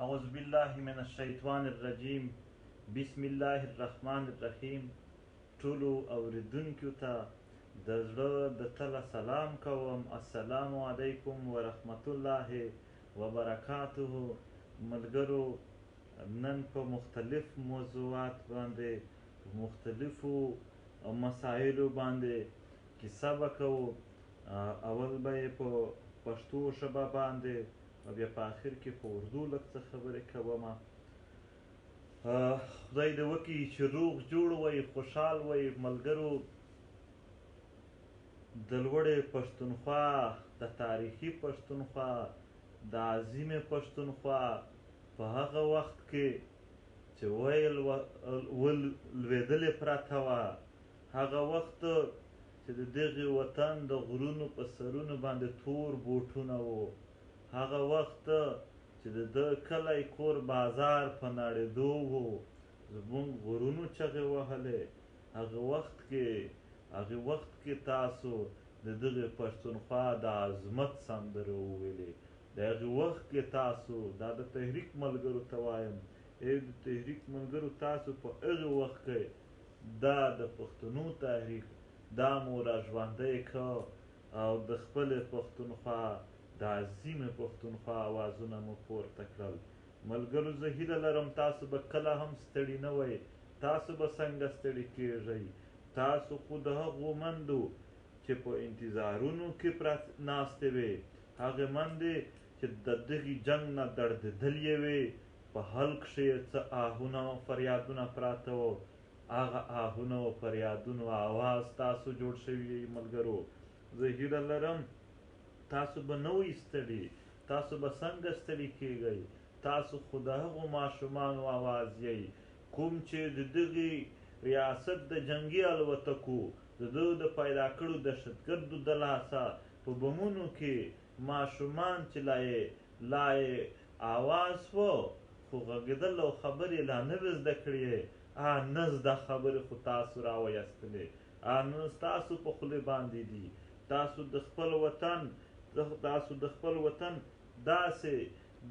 اعوذ بالله من الشیطان الرجیم، بسم الله الرحمن الرحیم. ټولو اوریدونکو ته د زړه د تله سلام کوم. السلام علیکم ورحمت الله وبرکاته. ملګرو، نن په مختلف موضوعات باندې، په مختلفو مسایلو باندې کیسه به کوو. اول به یې په پښتو ژبه باندې او بیا په اخر کې په اردو لږ څه خبرې کوم. خدای دې وکړي چې روغ جوړ وئ، خوشحال وئ. ملګرو، د لوړې پښتونخوا، د تاریخي پښتونخوا، د عظیمې پښتونخوا په هغه وخت کې چې ویل لوېدلې پرته وه، هغه وخت چې د دغې وطن د غرونو په سرونو باندې تور بوټونه وو، هغه وخت چې د ده کلی کور بازار په نړېدو وو، زموږ غرونو چغې وهلې، هغه وخت کې تاسو د دغې پښتونخوا د عظمت سندرې وویلې. د هغې وخت کې تاسو، دا د تحریک ملګرو ته وایم، ای د تحریک ملګرو، تاسو په هغې وخت کې دا د پښتنو تحریک دا مو را ژوندی کړ او د خپلې پښتونخوا، د عظیمې پښتونخوا اوازونه مو پورته کړل. ملګرو، زه هیله لرم تاسو به کله هم ستړي نه وئ. تاسو به څنګه ستړي کیږئ؟ تاسو خو د هغو مندو چې په انتظارونو کې ناستې وې، هغې مندې چې د دغې جنګ نه دړدېدلې وې، په حل کښې یې څه آهونه او فریادونه پراته وو، هغه آهونه او فریادونو آواز تاسو جوړ شوي یئ. ملګرو، زه هیله لرم تاسو به نه وئ ستړي. تاسو به څنګه ستړي کیږئ؟ تاسو خو د هغو ماشومانو آواز یئ کوم چې د دغې ریاست د جنګي الوتکو د ده د پیدا کړو دهشتګردو د لاسه په بمونو کې ماشومان چې لا یې آواز و خو غږېدل او خبرې لا نه وې زده کړې، نه زده خبرې خو تاسو راویستلې، نن ستاسو په خولې باندې دي. تاسو د خپل وطن،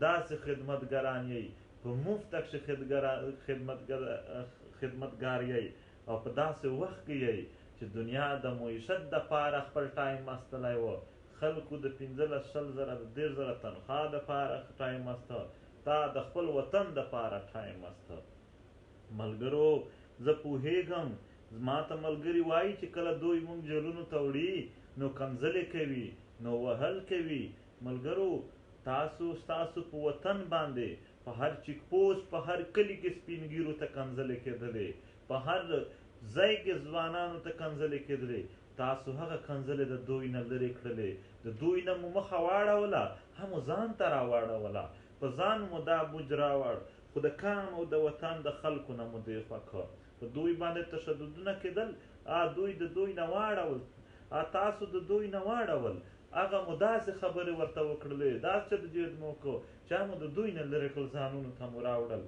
داسې خدمتګران یئ، په مفته کښې خدمتګار یئ او په داسې وخت کې یئ چې دنیا د معیشت دپاره خپل ټایم استلی و. خلکو د 15 20 زره د 30 زره تنخوا دپاره ټایم استه، تا د خپل وطن دپاره ټایم استه. ملګرو، زه پوهېږم، زما ته ملګري وایي چې کله دوی موږ جیلونو ته وړي نو کنځلې کوي، نو وهل کوي. ملګرو، تاسو ستاسو په وطن باندې په هر چیک پوسټ، په هر کلي کې سپین ږیرو ته کنځلې کېدلې، په هر ځای کې ځوانانو ته کنځلې کېدلې. تاسو هغه کنځلې د دوی نه لرې کړلې، د دوی نه مو مخه واړوله، هم مو ځان ته راواړوله، په ځان مو دا بوج راوړ، خو د کام او د وطن د خلکو نه مو دېخوا کړ. په دوی باندې تشددونه کېدل، دوی د دوی نه واړول، تاسو د دوی نه واړول، هغه مو داسې خبرې ورته وکړلې، داسې جدوجهد مو وکړو چې مو د دوی نه لرې کړل، ځانونو ته مو راوړل.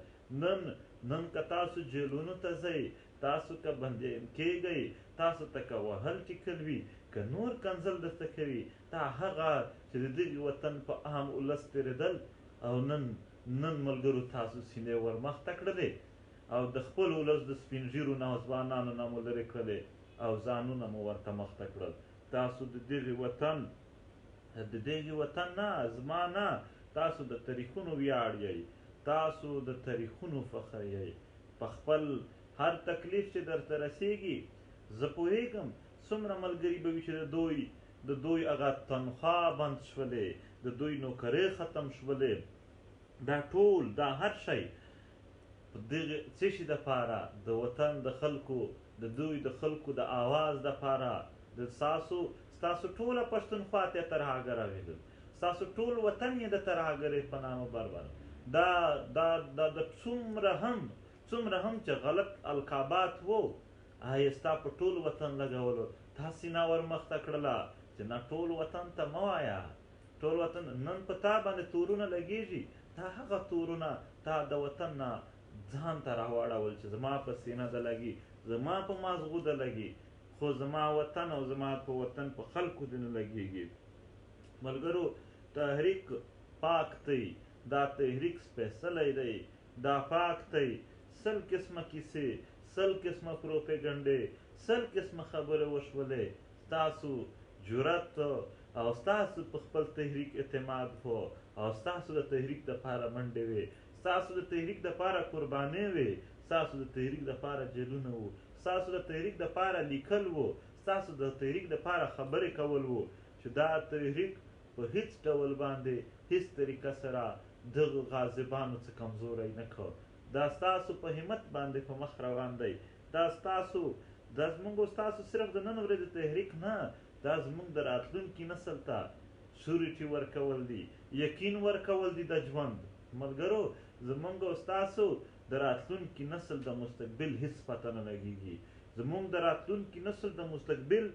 نن که تاسو جیلونو ته ځئ، تاسو که بندي کېږئ، تاسو ته که وهل ټکل وي، که نور کنځل درته کوي، دا هغه چې د دغې وطن په عام ولس تېرېدل. او نن ملګرو تاسو سینې ورمخته کړلې او د خپل ولس د سپین ږیرو نوځوانانو نه مو لرې کړلې او ځانونه مو ورته مخته کړل. تاسو د دغې وطن، نه، زما نه، تاسو د تاریخونو ویاړ یئ، تاسو د تاریخونو فخر یئ. په خپل هر تکلیف چې درته رسیږي، زه پوهېږم څومره ملګري به وي چې د دوی هغه تنخوا بند شولې، د دوی نوکرې ختم شولې. دا ټول، دا هر شی په دغې څه شي دپاره، د وطن د خلکو، د دوی د خلکو د آواز دپاره، د ستاسو ټوله پښتونخوا ته یې ترهګره ویلل، ستاسو ټول وطن یې د ترهګرۍ په نامه بربر. دا دا دا د څومره هم چې غلط القابات وو، هغه ستا په ټول وطن لګولو. تا سینه ورمخته کړله چې نه، ټول وطن ته مه وایه، ټول وطن نن په تا باندې تورونه لګېږي. تا هغه تورونه تا د وطن نه ځان ته راواړول چې زما په سینه د لګي، زما په مازغو د لګي، خو زما وطن او زما په وطن په خلکو دې نه لګېږي. ملګرو، تحریک پاک دی، دا تحریک سپېڅلی دی، دا پاک دی. 100 قسمه کیسې، 100 قسمه پروپیګنډې، 100 قسمه خبرې وشولې. ستاسو جرأت او ستاسو په خپل تحریک اعتماد وو او ستاسو د تحریک دپاره منډې وې، ستاسو د تحریک دپاره قربانۍ وې، ستاسو د تحریک دپاره جیلونه وو، ستاسو د تحریک دپاره لیکل وو، ستاسو د تحریک دپاره خبرې کول وو، چې دا تحریک په هیڅ ډول باندې هیڅ طریقه سره دغه غاضبانو څه کمزوری نه کړ. دا ستاسو په همت باندې په مخ روان دی. دا ستاسو، دا زمونږ او ستاسو صرف د نن ورځې تحریک نه، دا زمونږ د راتلونکي نسل ته surety ورکول دي، یقین ورکول دي د ژوند. ملګرو، زمونږ او ستاسو د راتلونکي نسل د مستقبل هیڅ پته نه لګیږي. زمونږ د راتلونکي نسل د مستقبل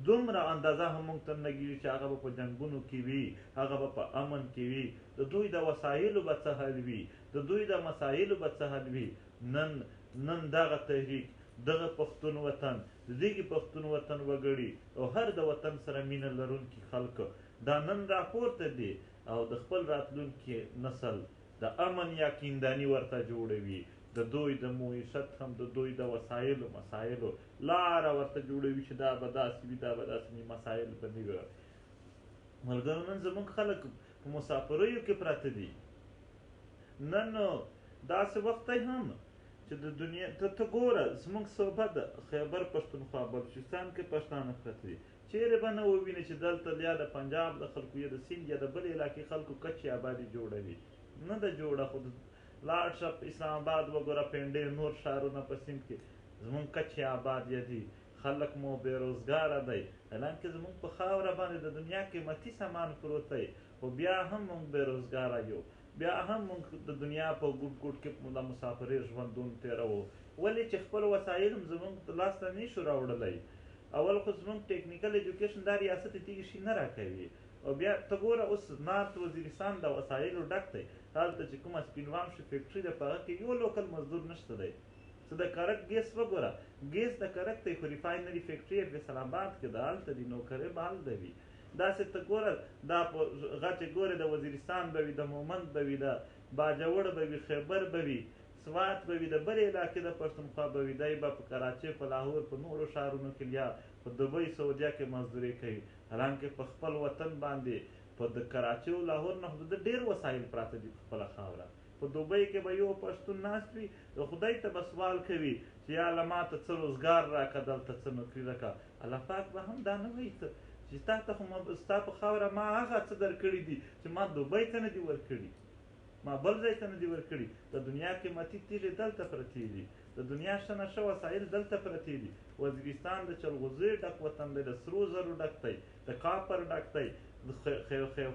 دومره اندازه هم مونږ ته نه لګیږي چې هغه به په جنګونو کې وي، هغه به په امن کې وي، د دوی د وسایلو به څه حل وي، د دوی د مسایلو به څه حل وي. نن دغه تحریک، دغه پښتون وطن، د دغې پښتون وطن وګړي او هر د وطن سره مینه لرونکي خلک دا نن راپورته دي او د خپل راتلونکي نسل د امن یا کینداني ورته جوړوي، د دوی د معیشت هم د دوی د وسایلو مسایلو لاره ورته جوړوي چې دا به داسې وي، دا به داسې وي، مسایل به نه وي. ملګرو، نن زموږ خلک په مسافریو کې پراته دي. نن داسې وخت دی هم چې د دنیا ته ګوره، زموږ صوبه د خیبر پښتونخوا بلوچستان کې پښتانه پراته دي، چیرې به نه ووینې چې دلته یا د پنجاب د خلکو یا د سیند یا د بلې علاقې خلکو کچې آبادي جوړوي. نه ده جوړه، خو لاړ شه اسلام آباد وګوره، پنډې نور ښارونه په سیند کې زموږ کچې آباد دي، خلک مو بې روزګاره دی. حالانکه زموږ په خاوره باندې د دنیا قیمتي سامان پروت دی، خو بیا هم موږ بې روزګاره یو، بیا هم موږ د دنیا په ګوټ ګوټ کې د مسافرۍ ژوندون تېروو. ولې چې خپل وسایل هم زموږ لاس ته نه شو راوړلی. اول خو زموږ technical education دا ریاست تیږي شي نه راکوي، او بیا ته ګوره اوس نارت وزیرستان د وسایلو ډک دی. هلته چې کومه سپین وامشي فیکټري ده، په هغه کې یو local مزدور نشته دی. څه د کرک ګیس وګوره، ګیس د کرک دی، خو refinery فیکټري یې فیصل آباد کې ده، هلته دي، نوکرې به هلته وي. داسې ته ګوره دا په غچې ګورې، د وزیرستان به وي، د مومند به وي، د باجوړ به وي، خیبر به وي، سوات به وي، د بلې علاقې د پښتونخوا به وي، دی به په کراچۍ، په لاهور، په نورو ښارونو کې یا په دوبۍ سعودیا کې مزدوري کوي. حالانکه په خپل وطن باندې په د کراچۍ او لاهور نه خو د ده ډېر وسایل پراته دي په خپله خاوره. په دوبۍ کې به یو پښتون ناست وي، د خدای ته به سوال کوي چې یا الله ما ته څه روزګار راکړه، دلته څه نوکري راکړه. الله پاک به هم دا نه وایي ته چې تا ته خو ستا په خاوره ما هغه څه درکړي دي چې ما دوبۍ ته نه دي ورکړي، ما بل ځای ته نه دي ورکړي. د دنیا قیمتي تیږې دلته پرتې دي، د دنیا ښه نه ښه وسایل دلته پرتې دي. وزیرستان د چلغوزیو ډک وطن دی، د سرو زرو ډک دی، د copper ډک دی. د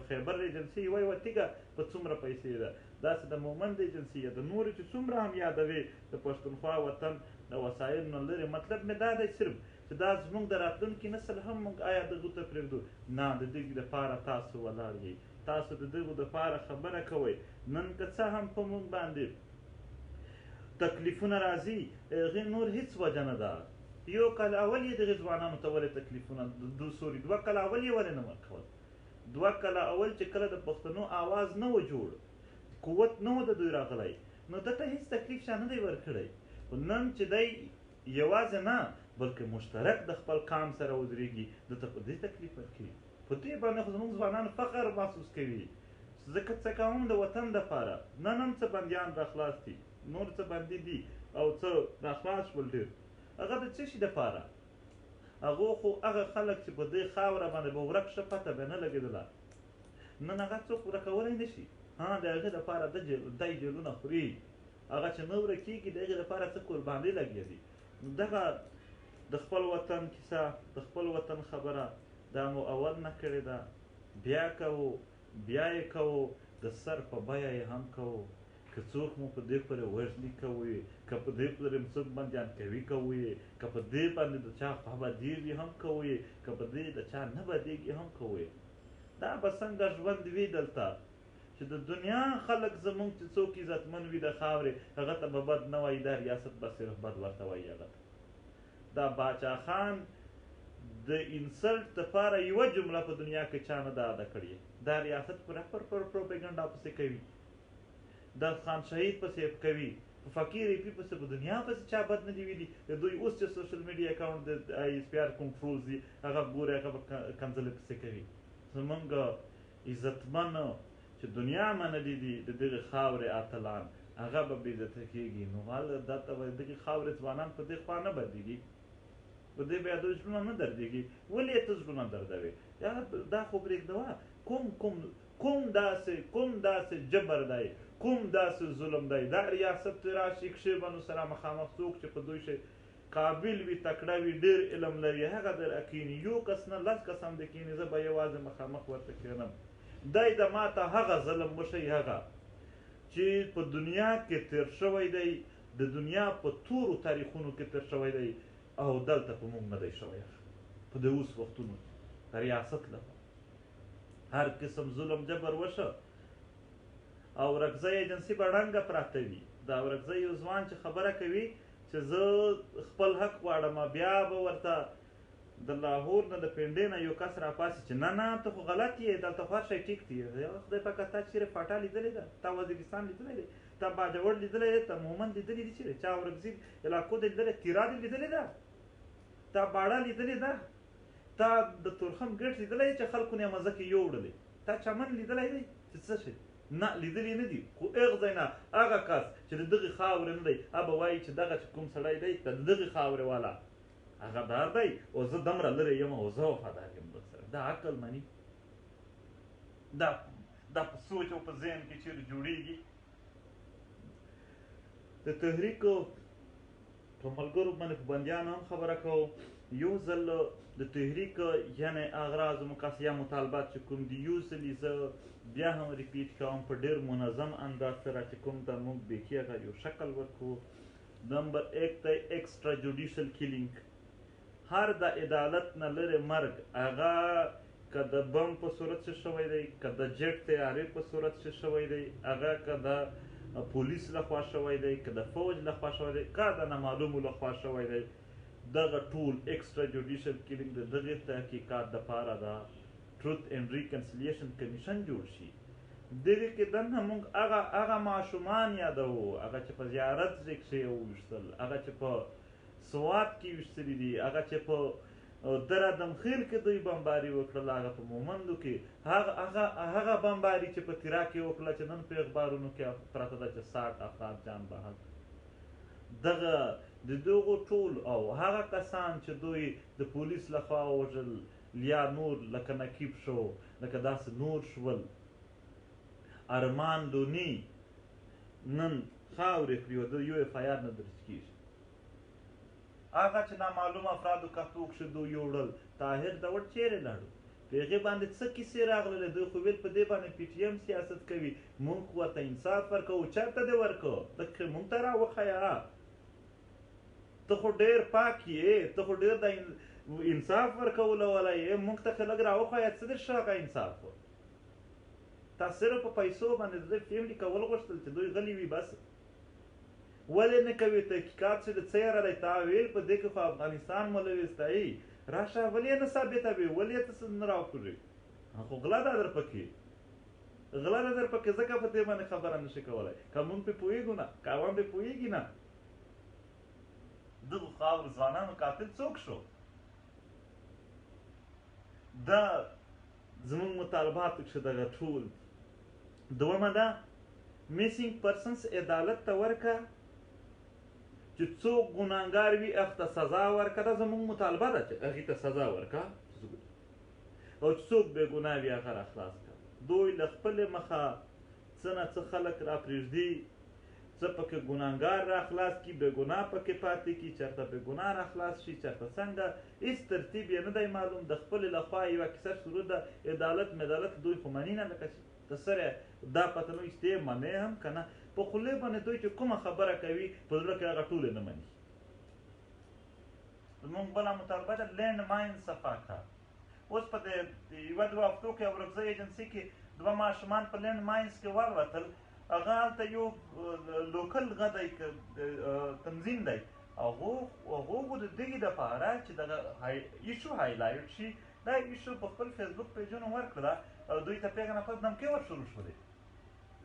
خیبر ایجنسي یوه یوه تیږه په څومره پیسې ده. داسې د مومند ایجنسي یا د نورو چې څومره هم یادوې د پښتونخوا وطن د وسایلو نه لرې. مطلب مې دا دی صرف چې دا زموږ د راتلونکي نسل هم موږ آیا دغو ته پرېږدو؟ نه، د دغې دپاره تاسو ولاړ یئ، تاسو د دغو دپاره خبره کوئ. نن که څه هم په موږ باندې تکلیفونه راځي، هغې نور هیڅ وجه نه ده. یو کال اول یې دغې ځوانانو ته ولې تکلیفونه، sorry، 2 کاله اول یې ولې نه ورکول؟ 2 کاله اول چې کله د پښتنو آواز نه و جوړ، قوت نه و د دوی راغلی، نو ده ته هیڅ تکلیف چا نه دی ورکړی. خو نن چې دی یوازې نه بلکې مشترک د خپل قام سره ودرېږي، ده ته په دې تکلیف ورکوي. په دې باندې خو زموږ ځوانان فخر محسوس کوي، ځکه څه کوم د وطن دپاره. نن هم څه بندیان راخلاص دي، نور څه بندي دي او څه راخلاص شول ډېر. هغه د څه شي دپاره؟ هغو خو هغه خلک چې په دې خاوره باندې به ورک شه پته به نه لګېدله، نن هغه څوک ورکولی نه شي. ها، د هغې دپاره دی جیلونه خوري، هغه چې نه ورکېږي د هغې دپاره څه قرباني لګیا دي. دغه د خپل وطن کیسه، د خپل وطن خبره دا مو اول نه کړې ده، بیا کوو، بیا یې کوو، د سر په بیه یې هم کوو. که څوک مو په دې پورې وژني کوي، که په دې پورې مو څوک بندیان کوي کوي، که په دې باندې د چا خوا بدېږي هم کوي، که په دې د چا نه بدېږي هم کوي. دا به څنګه ژوند وي دلته چې د دنیا خلک زمونږ چې څوک عزتمن وي د خاورې، هغه ته به بد نه وایي، دا ریاست به صرف بد ورته وایي. هغه ته دا باچا خان د insult دپاره یوه جمله په دنیا کې چا نه ده ادا کړې. دا ریاست پراپر پر پروپیګنډا پسې کوي. د خان شهید پسې کوي، په فقیر ای پي پسې، په دنیا پسې چا بد نه دي ویلي. د دوی اوس چې سوشل میډیا اکاونټ د آی اس پي آر کنټرول دي، هغه ګوري، هغه به کنځلې پسې کوي. زمونږ عزتمن چې دنیا منلي دي د دغې خاورې اتلان، هغه به بې عزته کېږي. نو هله دا ته وایي دغې خاورې ځوانان په دې خوا نه بدېږي، په دې بیا دوی زړونه نه دردېږي. ولې یې ته زړونه دردوې؟ یا دا خو پرېږدوه، کوم کوم کوم داسې کوم داسې جبر دی، کوم داسې ظلم دی، دا ریاست راشي کښې به نو سره مخامخ څوک چې په دوی شي قابل وي، تکړه وي، ډېر علم لري، هغه در کښېني. یو کس نه لس کس هم د کښېني، زه به یوازې مخامخ ورته کښېنم. دی د ما ته هغه ظلم وښیي، هغه چې په دنیا کې تېر شوی دی، د دنیا په تورو تاریخونو کې تېر شوی دی او دلته په موږ نه دی شوی. هغه په دې اوس وختونو کې د ریاست لخوا هر قسم ظلم جبر وشه. او اورکزی ایجنسي به ړنګه پراته وي. د اورکزی یو ځوان چې خبره کوي چې زه خپل حق غواړم، بیا به ورته د لاهور نه د پنډې نه یو کس راپاسي چې نه نه ته خو غلط یې، دلته خو هر شی ټیک دی. خدای پاکه تا چیرې فاټا لیدلې ده؟ تا وزیرستان لیدلی دی؟ تا باجوړ لیدلی دی؟ تا مومند لیدلی دی؟ چیرې چا اورکزي علاقو دې لیدلې؟ تیرا دې لیدلې ده؟ تا باړه لیدلې ده؟ تا د تورخم ګېټ لیدلی چې خلکو نه مزه کې یوړلې؟ تا چمن لیدلی دی چې څه شی؟ نه لیدلی نه دي. خو هغه ځای نه هغه کس چې د دغې خاورې نه دی، هغه به وایي چې دغه چې کوم سړی دی د دغې خاورې والا هغه دار دی او زه دمره لرې یم او زه وفادار یم ده سره. دا عقل مني، دا دا په سوچ او په ذهن کې چیرې جوړیږي. د تحریک په ملګرو باندې په بندیانو هم خبره کوو. یو ځل د تحریک یعنی اغراض مقاصد یا مطالبات چې کوم دي، یو ځل یې زه بیا هم repeat کوم په ډېر منظم انداز سره چې کوم ته موږ بیخي هغه یو شکل ورکوو. نمبر 1 دی extra judicial killing، هر د عدالت نه لرې مرګ، هغه که د بم په صورت کې شوی دی، که د جټ طیارې په صورت کې شوی دی، هغه که د پولیس لخوا شوی دی، که د فوج لخوا شوی دی، که د نامعلومو لخوا شوی دی، دغه ټول extra judicial killing د دغې تحقیقات دپاره د Truth and Reconciliation Commission جوړ شي. دغې کې دننه موږ هغه هغه ماشومان یادوو، هغه چې په زیارت ځای کښې یې وویشتل، هغه چې په سوات کې ویشتلي دي، هغه چې په در آدمخیل کې دوی بمباري وکړله، هغه په مومندو کې، هغه هغه هغه بمباري چې په تیرا کې وکړله چې نن په اخبارونو کې پرته ده چې 60 افراد جان بحق. دغه د دغو ټول او هغه کسان چې دوی د پولیس لخوا وژل یا نور لکه نقیب شو، لکه داسې نور شول، ارمان لوني نن خاورې خوري او د یو اف آی آر نه درج کېږي. هغه چې نامعلوم افرادو کتو کښې دوی یوړل، طاهر دوړ چیرې لاړو؟ په هغې باندې څه کیسې راغللې؟ دوی خو ویل په دې باندې پي ټي ایم سیاست کوي، موږ ورته انصاف ورکوو. چېرته دې ورکو؟ ته مونږ ته راوښیه، ته خو ډېر پاک یې، ته خو ډېر د انصاف ورکولو والا یې، مونږ ته خو لږ راوښیه څه دې شو هغه انصاف؟ تا صرف په پیسو باندې د دوی فیملي کول غوښتل چې دوی غلي وي بس. ولې نه کوي تحقیقات چې د څه یاره دی؟ تا ویل په دې کې خو افغانستان ملوث دی، راشه ولې یې نه ثابتوې؟ ولې یې ته څه نه راوکړې؟ خو غله ده در پکې، غله ده در پکې، ځکه په دې باندې خبره نشي کولی. که مونږ پرې پوهېږو نه، که عوام پرې پوهېږي نه. دغو خاورو ځوانانو قاتل څوک شو؟ دا زمونږ مطالباتو کښې دغه ټول. دومه ده missing persons عدالت ته ورکه چې څوک ګناهګار وي هغه ته سزا ورکه. دا زمونږ مطالبه ده چې هغې ته سزا ورکه او چې څوک بې ګناه وي هغه راخلاص کړه. دوی له خپلې مخه څه نه څه خلک راپرېږدي، څه پکې ګناهګار راخلاص کړي، بې ګناه پکې پاتې کړي، چېرته بې ګناه راخلاص شي، چېرته څنګه، هېڅ ترتیب یې نه دی معلوم. د خپلې لخوا یوه کیسه شروع ده، عدالت مدالت دوی خو مني نه، لکه چې ته سره دا پته نه وي چې ته یې منې هم که نه. په خولې باندې دوی چې کومه خبره کوي په زړه کې هغه ټولې نه مني. زمونږ بله مطالبه ده land mine صفا کړه. اوس په دې یوه دوه هفتو کې اورکزۍ ایجنسي کې دوه ماشومان په land mines کې والوتل. هغه هلته یو local غه دی، تنظیم دی، هغو خو د دغې دپاره چې دغه issue highlight شي، دا issue په خپل فیسبوک پیجونو ورکړله او دوی ته پېغه نه پس دمکې ور شروع شولې.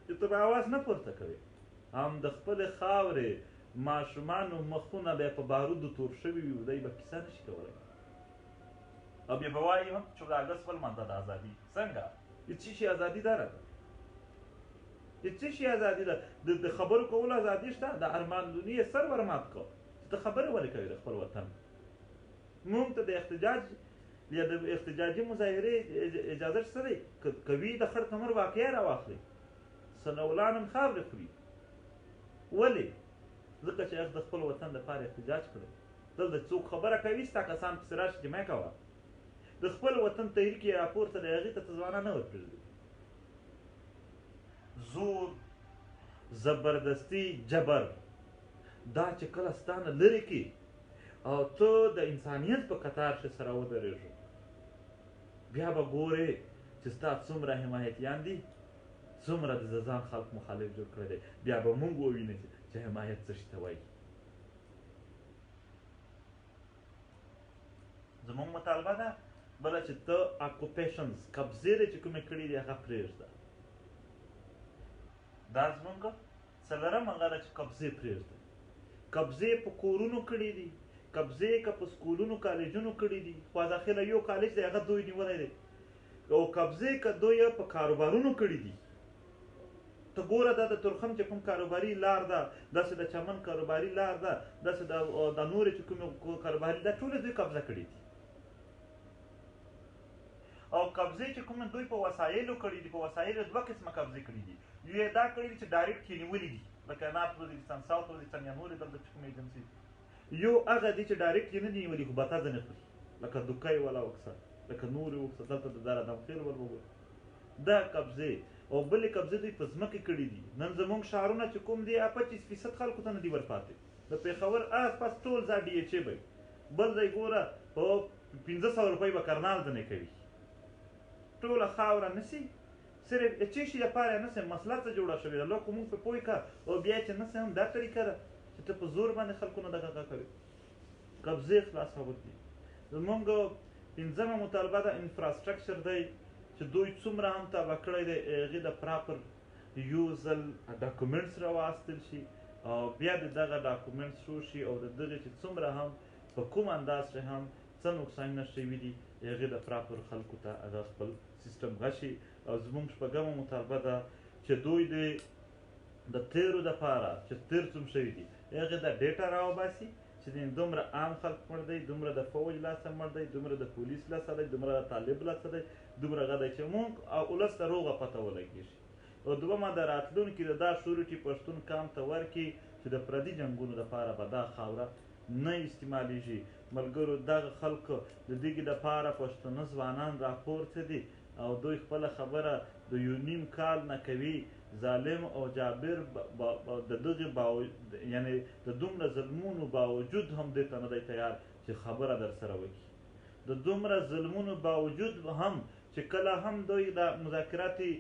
چې ته به اواز نه پورته کوې. هم د خپلې خاورې ماشومانو مخونه بیا په بارودو تور شوي وي، دی به کیسه نشي کولی او بیا به وایي هم چې د اګست ولمانځه د ازادي. څنګه؟ د څه شي ازادي ده راته؟ د څه شي ازادي ده؟ د خبرو کولو ازادي شته؟ د ارمان لوني یې سر ورمات کړ چې ته خبرې ولې کوې د خپل وطن؟ مونږ ته د احتجاج یا د احتجاجي مظاهرې اجازه څه دی؟ کوي د خړ کمر واقعه راواخلي، سنولان هم خاورې خوري. ولې؟ ځکه چې هغه د خپل وطن دپاره احتجاج کړی. دلته څوک خبره کوي ستا کسان پسې راشي چې مه کوه. د خپل وطن تحریک یې راپورته دی، هغې ته ته ځوانان نه ورپرېږدي. زور، زبردستی، جبر دا چې کله ستا نه لرې کړي او ته د انسانیت په قطار کښې سره ودرېږو، بیا به ګورې چې ستا څومره حمایتیان دي، څومره د ځان خلق مخالف جوړ کړی دی. بیا به مونږ ووینو چې حمایت څه شي ته وایي. زمونږ مطالبه ده بله چې ته occupations، قبضې دې چې کومې کړي دي هغه پرېږده. دا زمونږ څلورمه هغه ده چې قبضې پرېږده. قبضې په کورونو کړي دي، قبضې که په سکولونو کالجونو کړي دي، خو داخله یو کالج دی هغه دوی نیولی دی، او قبضې که دوی په کاروبارونو کړي دي. ته ګوره دا د تورخم چې کوم کاروباري لار ده، داسې د چمن کاروباري لار ده، داسې د نورې چې کومې کاروباري ده، ټولې دوی قبضه کړي دي. او قبضې چې کومې دوی په وسایلو کړي دي، په وسایلو دوه قسمه قبضې کړي دي. یو یې دا کړي دي چې direct یې نیولي دي، لکه نارت وزیرستان، ساوت وزیرستان یا نورې دلته چې کومې ایجنسي. یو هغه دي چې direct یې نه دي نیولي خو بته ځنې خوري، لکه دوکۍ والا وکسه، لکه نورې وکسه، دلته د دار ادم خېل ور وګوره. دا قبضې او بلې قبضې دوی په ځمکې کړي دي. نن زمونږ ښارونه چې کوم دي 25% خلکو ته نه دي ورپاتې. د پېښور آس پاس ټول ځای ډي ایچ ای به وي، بل ځای ګوره په 500 روپۍ به کرنال ځنې کوي. ټوله خاوره نسي، صرف د څه شي دپاره یې نسي، مسله څه جوړه شوې ده، لږ خو مونږ پرې پوه کړه. او بیا چې نسي هم دا طریقه ده چې ته په زور باندې خلکو نه دغه کوې. قبضې خلاصول دي. زمونږ پنځمه مطالبه ده infrastructure دی چې دوی څومره هم تباه کړی دی هغې د proper یو ځل documents راواستل شي او بیا د دغه documents شو شي او د دغې چې څومره هم په کوم انداز چې هم څه نقصانونه شوي دي هغې د proper خلکو ته هغه خپل سیستم غشي. او زمونږ شپږمه مطالبه ده چې دوی دې د تیرو دپاره چې تیر څوم شوي دي هغې د data راوباسي چې دومره عام خلک مړ دی، دومره د فوج لاسه مړ دی، دومره د پولیس لاسه دی، دومره د طالب لاسه دی، دومره هغه دی چې مونږ او ولس ته روغه پته ولګېږي. او دومه د راتلونکي د دا surety پښتون قام ته ورکړي چې د پردي جنګونو دپاره به دا خاوره نه استعمالیږي. ملګرو دغه خلکو د دغې دپاره پښتانه ځوانان راپورته دي او دوی خپله خبره د یو نیم کال نه کوي. ظالم او جابر د دغې یعنې د دومره ظلمونو باوجود هم دې ته نه دی تیار چې خبره در سره وکړي. د دومره ظلمونو باوجود هم چې کله هم دوی د مذاکراتي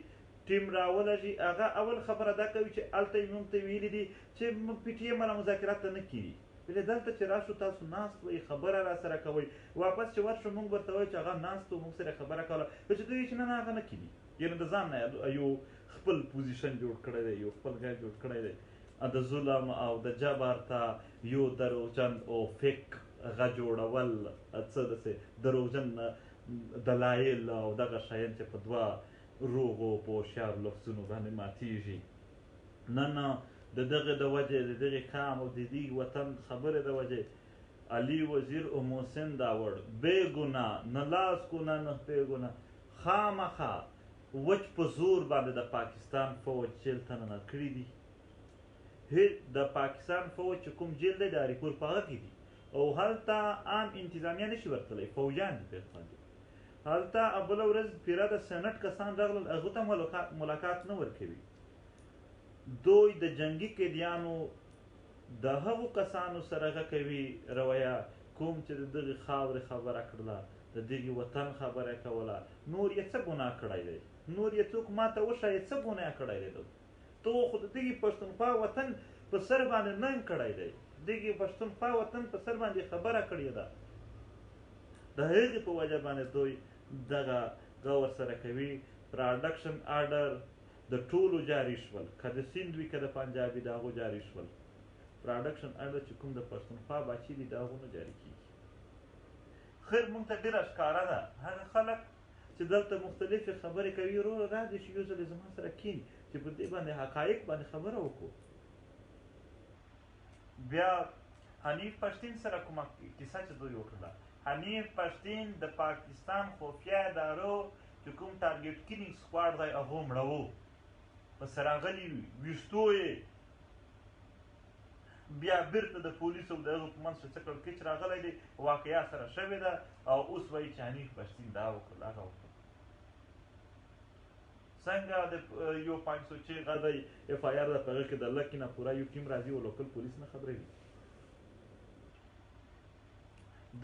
ټیم راولږي هغه اول خبره دا کوي چې هلته یې موږ ته ویلي دي چې پي ټي ایم والا مذاکرات ته نه کېني، ویلې دلته چې راشو تاسو ناست وئ خبره را سره کوئ، واپس چې ورشو موږ ورته وایو چې هغه ناست و موږ سره خبره کوله، چې دوی چې نه نه هغه نه کېني. یعنې د ځان نه یو خپل position جوړ کړی دی، یو خپل ځای جوړ کړی دی. د ظلم او د جبر ته یو دروغجن او fake هغه جوړول، څه داسې دروغجن دلایل او دغه شیان چې په دوه روغو په هوښیارو لفظونو باندې ماتیږي. نن د دغې د وجې د دغې قام او د دې وطن خبرې د وجې علي وزیر او محسن داوړ بې ګناه، نه لاس ګناه نه پې ګناه، خامخا وچ په زور باندې د پاکستان فوج جیل ته ننه کړي دي. د پاکستان فوج چې کوم جیل دی د هریپور په هغه کې دي او هلته عام انتظامیه نشي ورتلی، فوجیان دي پرې باندې. هلته بله ورځ پیره د سېنټ کسان راغلل، هغه ته ملاقات نه ورکوي. دوی د جنګي قیدیانو د هغو کسانو سره هغه کوي رویه کوم چې د دغې خاورې خبره کړله، د دغې وطن خبره کوله. نور یې څه ګناه کړی دی؟ نور یې څوک ماته وښایي څه ګناه کړی دی؟ ته خو د دغې پښتونخوا وطن په سر باندې ننګ کړی دی، دغې پښتونخوا وطن په سر باندې خبره کړې ده. د هغې په وجه باندې دوی دغه غور سره کوي. production order د ټولو جاري شول، که د سیند وي که د پنجاب وي، د هغو جاري شول. پراډکشن ارډر چې کوم د پښتونخوا بچي دي، د هغو نه جاري کیږي. خیر، مونږ ته ډېره ښکاره ده. هغه خلک چې دلته مختلفې خبرې کوي، وروره را دې شي یو ځل زما سره کښېني چې په دې باندې حقایق باندې خبره وکړو. بیا حنیف پښتین سره کومه کیسه چې دوی وکړله، حنیف پښتین د پاکستان خفیه ادارو چې کوم ټارګټ کلینګ سکواډ دی، هغو مړوو پسې راغلي ویشتو یې، بیا بیرته د پولیسو او د هغو په منځ کې څه کړکېچ راغلی دی، واقعیا سره شوې ده، او اوس وایي چې حنیف پښتین دا وکړل هغه وکړل. څنګه د یو 506 غه دی اف آی آر ده، په هغه کې د لکې نه پوره یو ټیم راځي او لوکل پولیس نه خبروي.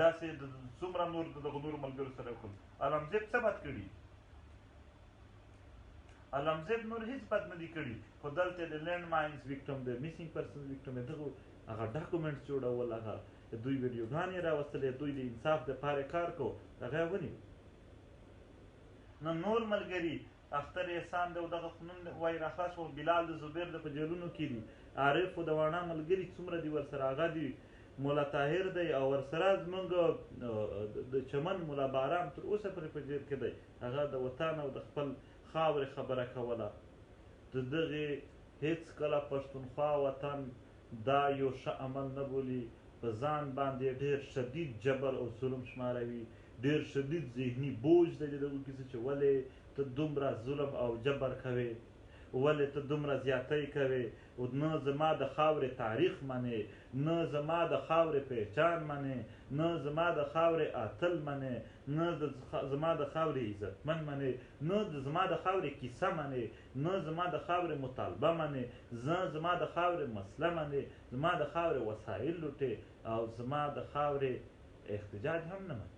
داسې د څومره نور د دغو نورو ملګرو سره وکړل. عالمزیب څه بد کړي؟ عالمزیب نور هیڅ بد نه دي کړي، خو دلته د لینډ ماینز وکټم، د میسینګ پرسنز وکټم، دغو هغه ډاکومنټس جوړول، هغه دوی ویډیوګانې راوستلې، دوی د انصاف دپاره کار کو، هغه یې ونیو. نو نور ملګري اختر احسان دی او دغه خو نن وایي راخلاص شو، بلال د زبیر د په جیلونو کې دي، عارف او د واڼا ملګري څومره دي ورسره، هغه دي، مولا طاهر دی، او ورسره زمونږ د چمن مولا بارام تر اوسه پورې په جیل کې دی، هغه د وطن او د خپل خاورې خبره کوله. د دغې هیڅکله پښتونخوا وطن دا یو ښه عمل نه بولي، په ځان باندې ډېر شدید جبر او ظلم شماروي، ډېر شدید ذهني بوج دی د دغو کیسې چې ولې ته دومره ظلم او جبر کوې، ولې ته دومره زیاتی کوې، او نه زما د خاورې تاریخ منې، نه زما د خاورې پهچان منې، نه زما د خاورې اتل منې، نه زما د خاورې عزتمن منې، نه زما د خاورې کیسه منې، نه زما د خاورې مطالبه منې، نه زما د خاورې مسله منې، زما د خاورې وسایل لوټې، او زما د خاورې احتجاج هم نه منې.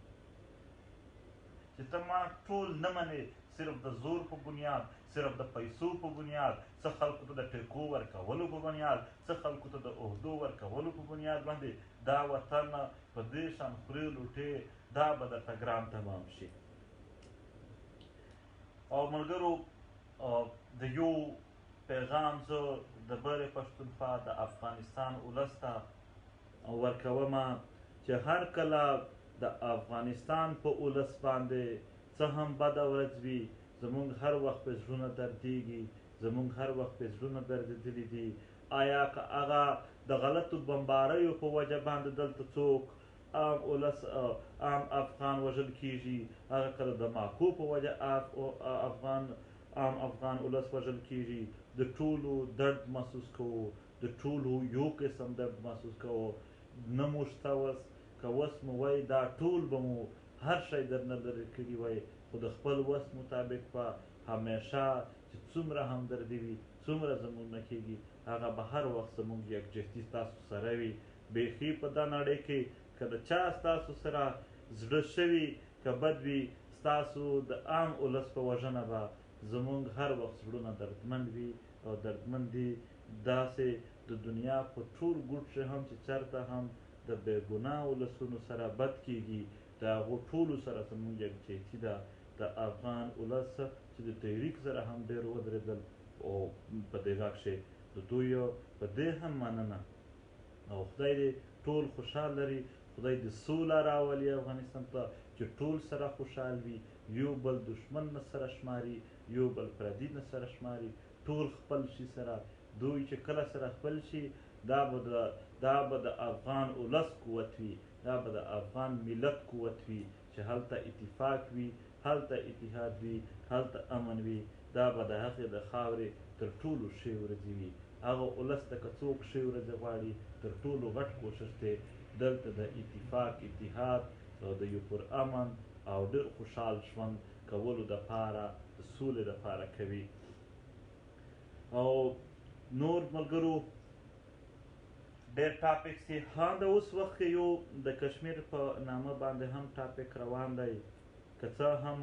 چې ته ما ټول نه منې، صرف د زور په بنیاد، صرف د پیسو په بنیاد، څه خلکو ته د ټیکو ورکولو په بنیاد، څه خلکو ته د عهدو ورکولو په بنیاد باندې دا وطن په دې شان خورې لوټې، دا به درته ګران تمام شي. او ملګرو، د یو پیغام زه د برې پښتونخوا د افغانستان ولس ته ورکوم چې هر کله د افغانستان په ولس باندې څه هم بده ورځ وي، زمونږ هر وخت په زړونه دردیږي، زمونږ هر وخت په زړونه دردېدلي دي. آیا که هغه د غلطو بمباریو په وجه باندې دلته څوک عام ولس عام افغان وژل کیږي، هغه که د دماکو په وجه افغان عام افغان ولس وژل کیږي، د ټولو درد محسوس کوو، د ټولو یو قسم درد محسوس کوو. نه مو شته وس، که وس مو وای دا ټول به مو هر شی درنه لرې کړي وای، خو د خپل وس مطابق به همیشه چې څومره همدردي وي، څومره زموږ نه کېږي، هغه به هر وخت زموږ یکجهتي ستاسو سره وي. بیخي په دا نړۍ کې که د چا ستاسو سره زړه شوي که بد وي، ستاسو د عام ولس په وژنه به زموږ هر وخت زړونه دردمند وي او دردمند دي. داسې د دنیا په ټول ګوټ کې هم چې چرته هم د بې ګناه ولسونو سره بد کیږي، د هغو ټولو سره زموږ یکجهتي ده. د افغان ولس چې د تحریک سره هم ډېر ودرېدل او په دې غږ کښې د دوی په دې هم مننه، او خدای دې ټول خوشحال لري، خدای دې سوله راولي افغانستان ته چې ټول سره خوشحال وي، یو بل دشمن نه سره شماري، یو بل پردي نه سره شماري، ټول خپل شي سره. دوی چې کله سره خپل شي، دا به د افغان ولس قوت وي، دا به د افغان ملت قوت وي چې هلته اتفاق وي، هلته اتحاد وي، هلته امن وي. دا به د هغې د خاورې تر ټولو ښې ورځې وي. هغه ولس ته که څوک ښې ورځې غواړي، تر ټولو غټ کوشش دی دلته د اتفاق، اتحاد او د یو پر امن او ډېر خوشحال ژوند کولو دپاره، د سولې دپاره کوي. او نور ملګرو ډېر ټاپکس دي. ها، د اوس وخت کې یو د کشمیر په نامه باندې هم ټاپک روان دی. که څه هم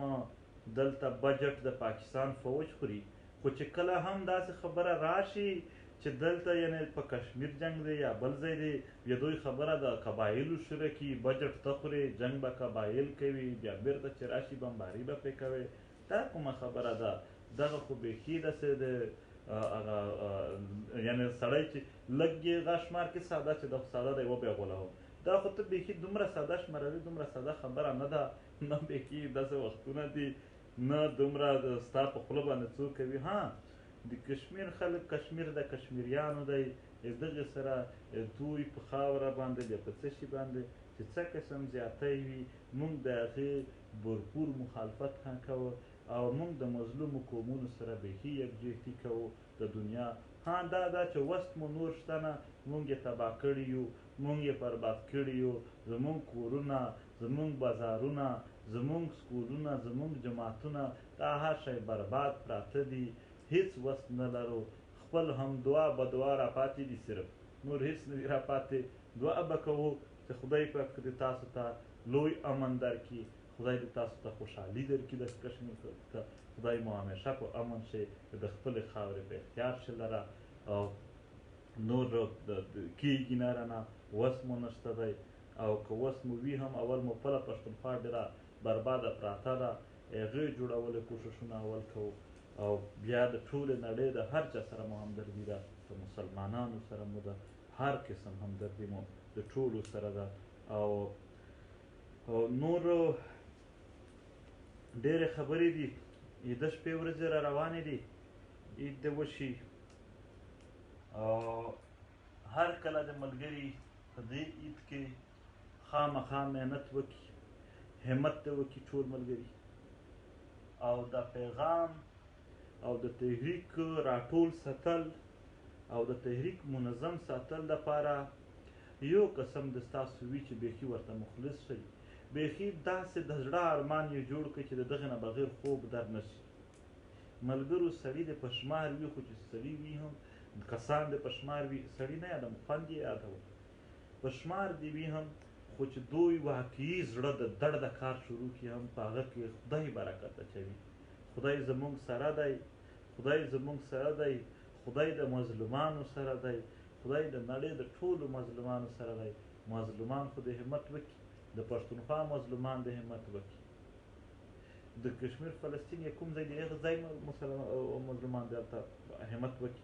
دلته بجټ د پاکستان فوج خوري، خو چې کله هم داسې خبره راشي چې دلته یعنی په کشمیر جنگ دی یا بل ځای دی، بیا دوی خبره د قبایلو شروع کړي، بجټ ته خوري، جنگ به قبایل کوي، بیا بیرته چې راشي بمباري به پرې کوي. دا کومه خبره ده؟ دغه خو بیخي داسې د هغه یعنې سړی چې لږ یې غاښ مار کې ساده چې دا خو ساده دی وبه یې غولوم، دا خو ته بیخي دومره ساده شماروي، دومره ساده خبره نه ده، نه بیخي داسې وختونه دي، نه دومره ستا په خوله باندې څوک کوي. ها د کشمیر خلک، کشمیر د کشمیریانو دی، دغې سره دوی په خاوره باندې بیا په څه شي باندې چې څه قسم زیاتی وي، موږ د هغې بھرپور مخالفت هم کوو او موږ د مظلومو قومونو سره بیخي یکجهتي کوو د دنیا. ها دا ده چې وست مو نور شته نه، موږ یې تباه کړي یو، موږ یې برباد کړي یو، زموږ کورونه، زموږ بازارونه، زموږ سکولونه، زموږ جماعتونه، دا هر شی برباد پراته دي، هیڅ وس نه لرو، خپل هم دعا بدعا راپاتې دي، صرف نور هیڅ نه دي راپاتې. دعا به کوو چې خدای پاک دې تاسو ته لوی امن درکړي، خدای دې تاسو ته خوشحالي درکړي، د کشمیر ته خدای مو همیشه په امن شي، د خپلې خاورې په اختیار شي لره، او نور کېږي نه رانه، وس مو نشته دی، او که وس مو وي هم اول مو خپله پښتونخوا ډېره برباده پراته ده، هغې جوړولو کوششونه اول کوو، او بیا د ټولې نړۍ د هر چا سره مو همدردي ده، د مسلمانانو سره مو ده، هر قسم همدردي مو د ټولو سره ده. او نور ډېرې خبرې دي، د شپې ورځې را روانې دي، عید دې وشي. او هر کله د ملګري په دې عید کې خامخا محنت وکړي، همت دې وکړي ټول ملګري، او د پیغام او د تحریک راټول ساتل او د تحریک منظم ساتل دپاره یو قسم د ستاسو وي چې بیخي ورته مخلص شئ، بیخي داسې د زړه ارمان یې جوړ کړئ چې د دغې نه بغیر خوب در نه شي. ملګرو سړي دې په شمار وي، خو چې سړي وي هم کسان دې په شمار وي، سړي نه یادوم خوند یې یادوم، په شمار دې وي هم، خو چې دوی واقعي زړه د دړده کار شروع کړي هم په هغه کې خدای برکت اچوي. خدای زموږ سره دی، خدای زموږ سره دی، خدای د مظلومانو سره دی، خدای د نړۍ د ټولو مظلومانو سره دی. مظلومان خو د همت وکړي، د پښتونخوا مظلومان د همت وکړي، د کشمیر فلسطین یا کوم ځای دی هغه ځای مظلومان دی هلته همت وکړي.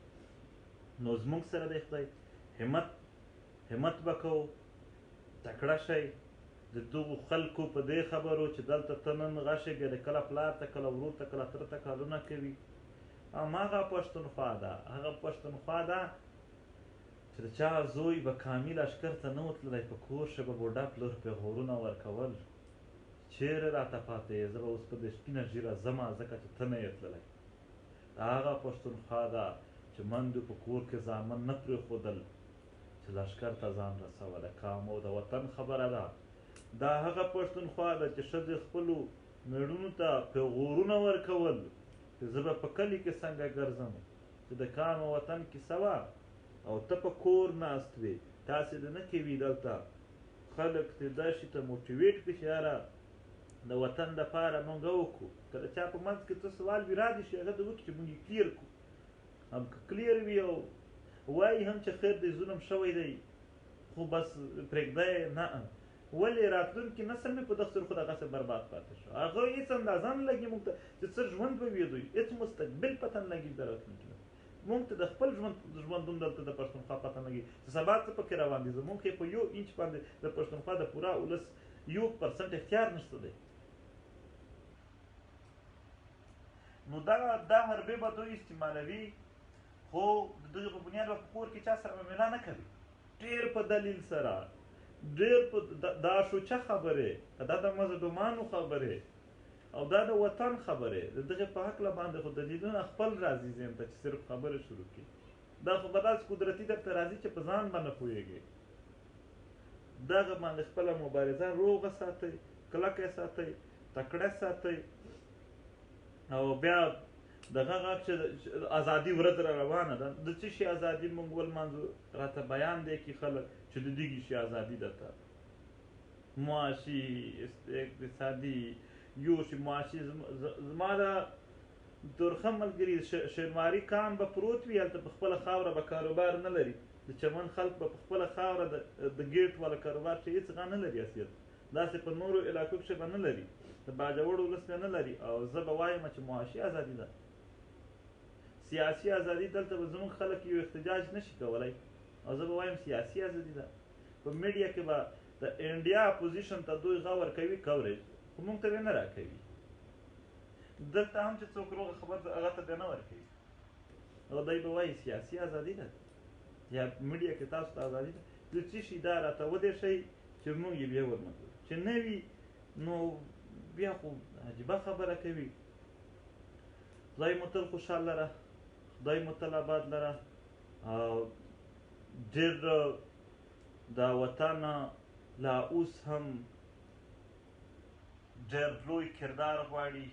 نو زموږ سره دی خدای، همت به کوو، تکړه شئ د دغو خلکو په دې خبرو چې دلته ته نن غشې بیا د کله پلار ته، کله ورور ته، کله تره ته کارونه کوي. هماغه پښتونخوا ده، هغه پښتونخوا ده چې د چا زوی به کامل لښکر ته نه و تللی، په کور کښې به بوډا پلور پېغورونه ورکول، چیرې راته پاتې یې، زه به اوس په دې سپینه ږیره ځمه ځکه چې ته نه یې تللی. دا هغه پښتونخوا ده چې مندو په کور کې زامن نه پرېښودل چې لښکر ته ځان رسوله، کام او د وطن خبره ده. دا هغه پښتونخوا ده چې ښځې خپلو مېړونو ته پېغورونه ورکول چې زه به په کلي کې څنګه ګرځم، چې د کام او وطن کیسه وه او ته په کور ناست وې، تاسې د نه کوي. دلته خلک دې داسې ته موټیویټ کړي چې یاره د وطن دپاره مونږ وکړو. که د چا په منځ کې څه سوال وي را دې شي، هغه دې وکړي چې مونږ یې کلیر کړو. هم که کلیر وي او وایي هم چې خیر دی ظلم شوی دی خو بس پرېږده یې نه، ولې راتلونکي نسل مې په دغه سره خو دغسې برباد پاتې شو. هغه هېڅ اندازه نه لګي موږ ته چې څه ژوند به وي، دوی هېڅ مستقبل پته نه لګي د راتلونکي نسل. موږ ته د خپل ژوندون دلته د پښتونخوا پته نه لګي چې سبا څه پکې روان دي. زموږ په یو انچ باندې د پښتونخوا د پوره ولس 1% اختیار نشته دی. نو دا حربې به دوی استعمالوي، خو د دغې په بنیاد به په کور کې چا سره معامله نه کوي. ډېر په دلیل سره، ډېر په دا شوچه خبرې، دا د مظلومانو خبرې او دا د وطن خبرې، د دغې په هکله باندې خو دلیلونه خپل راځي ذهن ته چې صرف خبرې شروع کړي. دا خو به داسې قدرتي درته راځي چې په ځان باندې پوهېږي. دغه باندې خپله مبارزه روغه ساتئ، کلکه ساتئ، تکړه ساتئ، او بیا دغه غږ چې ازادي ورځ را روانه ده، د څه شي ازادي موږ ولمانځو راته بیان دی کې خلک چې د دغې شي ازادي ده ته معاشي، اقتصادي، یو شي معاشي. زما د تورخم ملګري شیرماري کان به پروت وي هلته، په خپله خاوره به کاروبار نه لري. د چمن خلک به په خپله خاوره د ګېټ والا کاروبار چې هېڅ غا نه لري حیثیت، داسې په نورو علاقو کښې به نه لري، د باجوړ ولس به نه لري. او زه به وایم چې معاشي ازادي ده. سیاسي ازادي دلته به زموږ خلک یو احتجاج نشي کولای، او زه به وایم سیاسي ازادي ده. په میډیا کې به د انډیا اپوزیشن ته دوی غور کوي کوریج، خو موږ ته به نه راکوي. دلته هم چې څوک روغه خبر ده هغه ته به نه ورکوي، او دوی به وایي سیاسي ازادي ده، یا میډیا کې تاسو ته ازادي ده. د څه شي دا راته ودې شي چې موږ یې بیا ورنه کړو، چې نه وي نو بیا خو عجیبه خبره کوي. خدای مو تل خوشحال لره، خدای مو تل آباد لره. ډېر دا وطن لا اوس هم ډېر لوی کردار غواړي.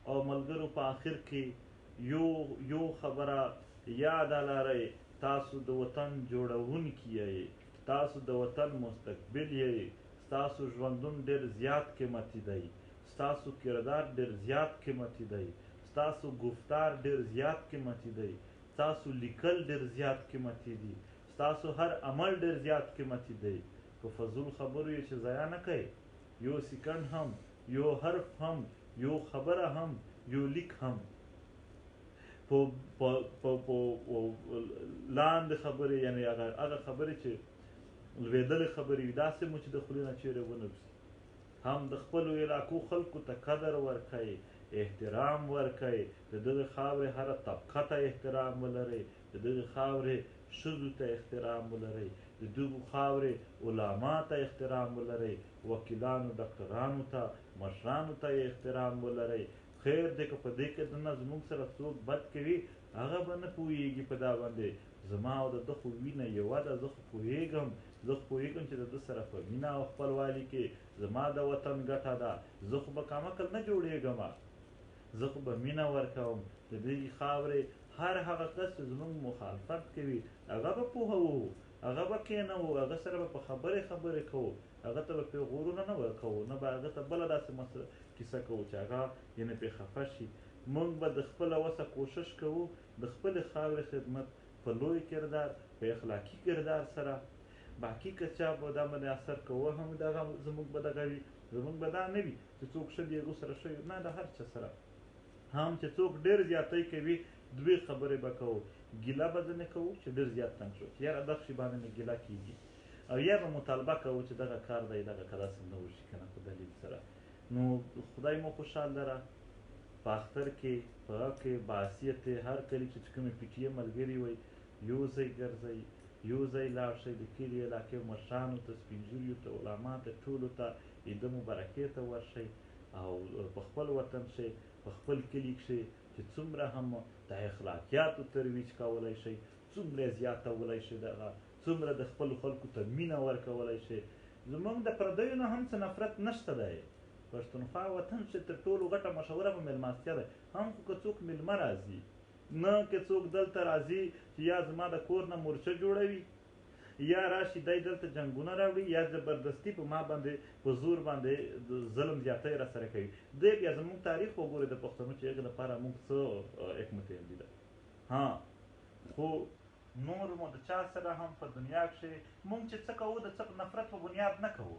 او ملګرو په آخر کې یو خبره یاده لرئ، تاسو د وطن جوړونکي یئ، تاسو د وطن مستقبل یئ، ستاسو ژوندون ډېر زیات قیمتي دی، ستاسو کردار ډېر زیات قیمتي دی، ستاسو گفتار ډېر زیات قیمتي دی، ستاسو لیکل ډېر زیات قیمتي دي، ستاسو هر عمل ډېر زیات قیمتي دی. په فضول خبرو یې چې ضایع نه کوئ، یو سیکنډ هم، یو حرف هم، یو خبره هم، یو لیک هم، په په په لاندې خبرې، یعنې هغه خبرې چې لوېدلې خبرې وي، داسې مو چې د خولې نه چېرې ونه وځي. هم د خپلو علاقو خلکو ته قدر ورکړئ، احترام ورکړئ، د دغې خاورې هره طبقه ته احترام ولرئ، د دغې خاورې ښځو ته احترام ولرئ، د دغو خاورې علما ته احترام ولرئ، وکیلانو، ډاکټرانو ته، مشرانو ته احترام ولرئ. خیر دی که په دې کې دننه زموږ سره څوک بد کوي، هغه به نه پوهېږي په دا باندې. زما او د ده خو وینه یوه ده، زه خو پوهېږم، زه خو پوهېږم چې د ده سره په مینه او خپلوالي کې زما د وطن ګټه ده. زه خو به کمعقل نه جوړېږم، زه خو به مینه ورکوم. د دې خاورې هر هغه کس چې زموږ مخالفت کوي، هغه به پوهوو، هغه به کښېنوو، هغه سره به په خبرې خبرې کوو، هغه ته به پیغورونه نه ورکوو، نه به هغه ته بله داسې مسله کیسه کوو چې هغه یعنې پرې خفه شي. موږ به د خپله وسه کوشش کوو د خپلې خاورې خدمت په لوی کردار، په اخلاقي کردار سره. باقي که چا به دا باندې اثر کوه هم دغه زموږ به دغه وي، زموږ به دا نه وي چې څوک ښه دي هغو سره ښه یو، نه، د هر چا سره. هم چې څوک ډېر زیاتی کوي دوې خبرې به کوو، ګیله به ځنې کوو چې ډېر زیات تنګ شو، چې یاره دغه شي باندې مې ګیله کېږي، او یا به مطالبه کوو چې دغه کار دی، دغه که داسې نه وشي که نه په دلیل سره. نو خدای مو خوشحال لره. په اختر کې په هغه کې باحثیت هر کلي چې کومې پي ټي ایم ملګري وئ، یو ځای ګرځئ، یو ځای لاړ شئ، د کلي علاقې مشرانو ته، سپینږیریو ته، علما ته، ټولو ته عیده مبارکې ته ورشئ، او په خپل وطن کښې، په خپل کلي کښې چې څومره هم د اخلاقیاتو ترویج کولی شئ، څومره زیاتولی شئ، دغه څومره د خپلو خلکو ته مینه ورکولی شئ. زموږ د پردیو نه هم څه نفرت نشته دی. پښتونخوا وطن چې تر ټولو غټه مشهوره په مېلماستیا ده، هم خو که څوک مېلمه راځي، نه که څوک دلته راځي چې یا زما د کور نه مورچه جوړوي، یا راشي دی دلته جنګونه راوړي، یا زبردستي په ما باندې په زور باندې ظلم زیاتی را سره کوي. دی بیا زموږ تاریخ وګورئ د پښتنو چې هغې دپاره موږ څه حکمت عملي ده. ها خو نور مو د چا سره هم په دنیا کښې موږ چې څه کوو د څه نفرت په بنیاد نه کوو،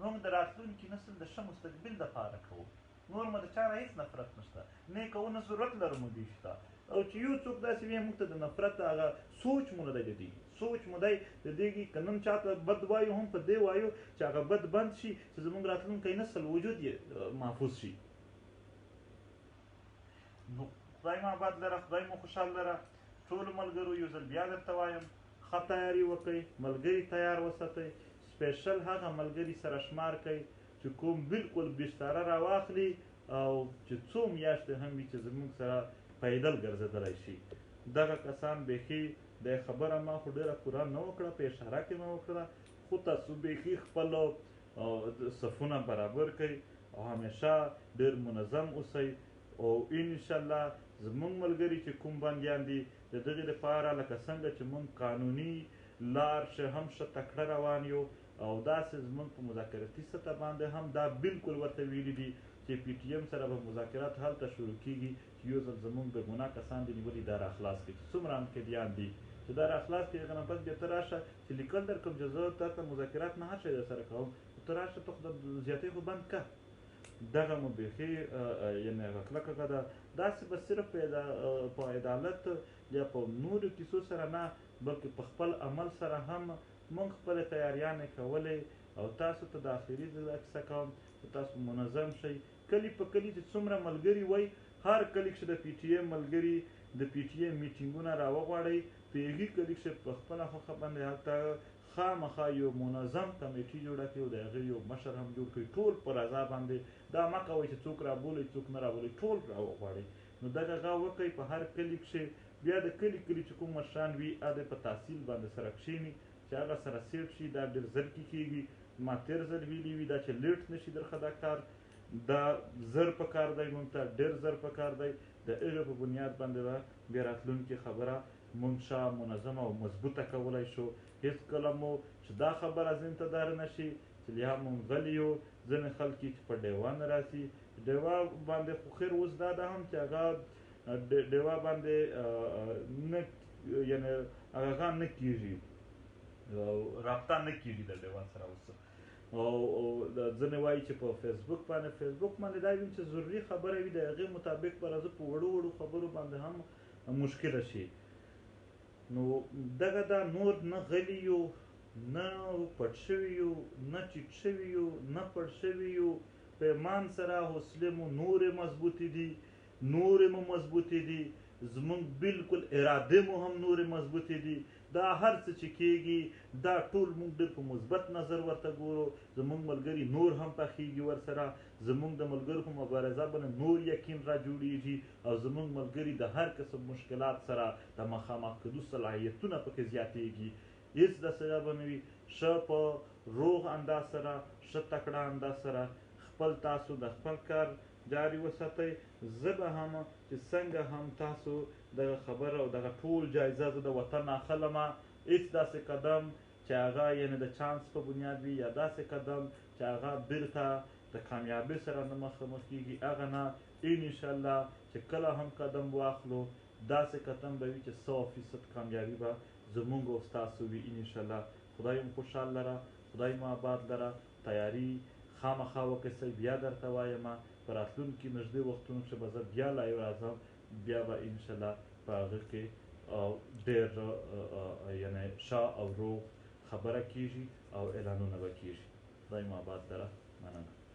موږ د راتلونکي نسل د ښه مستقبل دپاره کوو. نور مو د چا نه هېڅ نفرت نشته، نه یې کوو، نه ضرورت لرو مو دې شي ته. او چې یو څوک داسې وي موږ ته د نفرت هغه سوچ مو نه دی د دې سوچ مو دی د دې که نن چا ته بد وایو هم په دې وایو چې هغه بد بند شي، چې زموږ راتلونکی نسل وجود یې محفوظ شي. نو خدای مو آباد لره، خدای مو خوشحال لره. ټولو ملګرو یو ځل بیا درته وایم، ښه تیاري وکئ، ملګري تیار وساتئ، سپیشل هغه ملګري سره شمار کړئ چې کوم بالکل بستره راواخلي او چې څو میاشتې هم وي چې زموږ سره پیدل ګرځېدلی شي. دغه کسان بیخي د خبره ما خو ډېره پوره نه وکړه، په اشاره کې مې وکړه، خو تاسو بیخي خپل صفونه برابر کړئ او همیشه ډېر منظم اوسئ. او انشاءالله زموږ ملګري چې کوم بندیان دي د دغې دپاره لکه څنګه چې موږ قانوني لار چې هم ښه تکړه روان یو، او داسې زموږ په مذاکراتي سطح باندې هم دا بالکل ورته ویلي دي چې پي ټي ایم سره به مذاکرات هلته شروع کیږي چې یو ځل زموږ بېګناه کسان دې نیولي دا راخلاص کړي، چې څومره هم قیدیان دي چې دا راخلاص کړي، هغه نه پس بیا ته راشه چې لیکل در کوم چې زه تا ته مذاکرات نه هر شی در سره کوم، ته راشه ته خو د زیاتې خو بند که. دغه مو بیخي یعنې هغه کلکه ده. داسې به صرف په عدالت یا په نورو کیسو سره نه، بلکې په خپل عمل سره هم موږ خپلې تیاریانې کولې. او تاسو ته د اخري ځل کیسه کوم چې تاسو منظم شئ. کلي په کلي چې څومره ملګري وئ، هر کلي کښې د پي ټي ایم ملګري د پي ټي ایم میټینګونه راوغواړئ. په هغې کلي کښې په خپله خوښه باندې هلته خامخا یو منظم کمیټي جوړه کړئ او د هغې یو مشر هم جوړ کړئ، ټول په رضا باندې. دا مه کوئ چې څوک رابولئ څوک نه رابولئ، ټول راوغواړئ. نو دغه غا وکړئ په هر کلي کښې. بیا د کلي کلي چې کوم مشران وي هغه په تحصیل باندې سره کښېني چې هغه سره سیټ شي. دا ډېر زر کې کېږي، ما تېر ځل ویلي وي دا چې لیټ نه شي درخه دا کار، دا زر په کار دی، مونږ ته ډېر زر په کار دی. د هغې په بنیاد باندې به بیا راتلونکې خبره مونږ ښه منظمه او مضبوطه کولی شو. هېڅکله مو چې دا خبره ذهن ته دار نه شي چې لیا مونږ غلي یو. ځینې خلک چې په ډیوه نه راسي، ډیوه باندې خو خیر اوس دا ده هم چې هغه ډیوه باندې نه، یعنې هغه نه کېږي، رابطه نه کېږي د ډیوه سره اوس. او ځینې وایي چې په فیسبوک باندې، فیسبوک باندې دا وي چې ضروري خبره وي، د هغې مطابق به راځه په وړو وړو خبرو باندې هم مشکله شي. نو دغه دا نور نه غلي یو، نه پټ شوي یو، نه ټیټ شوي یو، نه پړ شوي یو. په ایمان سره حوصلې مو نورې مضبوطې دي، نورې مو مضبوطې دي، زمونږ بالکل ارادې مو هم نورې مضبوطې دي. دا هر څه چې کېږي دا ټول مونږ ډېر په مثبت نظر ورته ګورو. زمونږ ملګري نور هم پخېږي ورسره، زمونږ د ملګرو په مبارزه باندې نور یقین را جوړېږي، او زمونږ ملګري د هر قسم مشکلات سره د مخامخ کېدو صلاحیتونه پکې زیاتېږي. هېڅ داسې به نه وي. ښه په روغ انداز سره، ښه تکړه انداز سره خپل تاسو د خپل کار جاري وساتئ. زه به هم چې څنګه هم تاسو دغه خبره او دغه ټول جایزه زه د وطن اخلم، هېڅ داسې قدم چې هغه یعنې د چانس په بنیاد وي یا داسې قدم چې هغه بیرته د کامیابۍ سره نه مخامخ کېږي، هغه نه. انشاءالله چې کله هم قدم واخلو داسې قدم به وي چې 100% کامیابي به زمونږ او ستاسو وي انشاءالله. خدای مو خوشحال لره، خدای مو آباد لره. تیاری خامخا وکړئ. بیا درته وایم په راتلونکي نږدې وختونو کښې به زه بیا live راځم، بیا به انشاءالله په هغه کې ډېر یعنې ښه او روغ خبره کېږي او اعلانونه به کېږي. خدای مو آباد لره. مننه.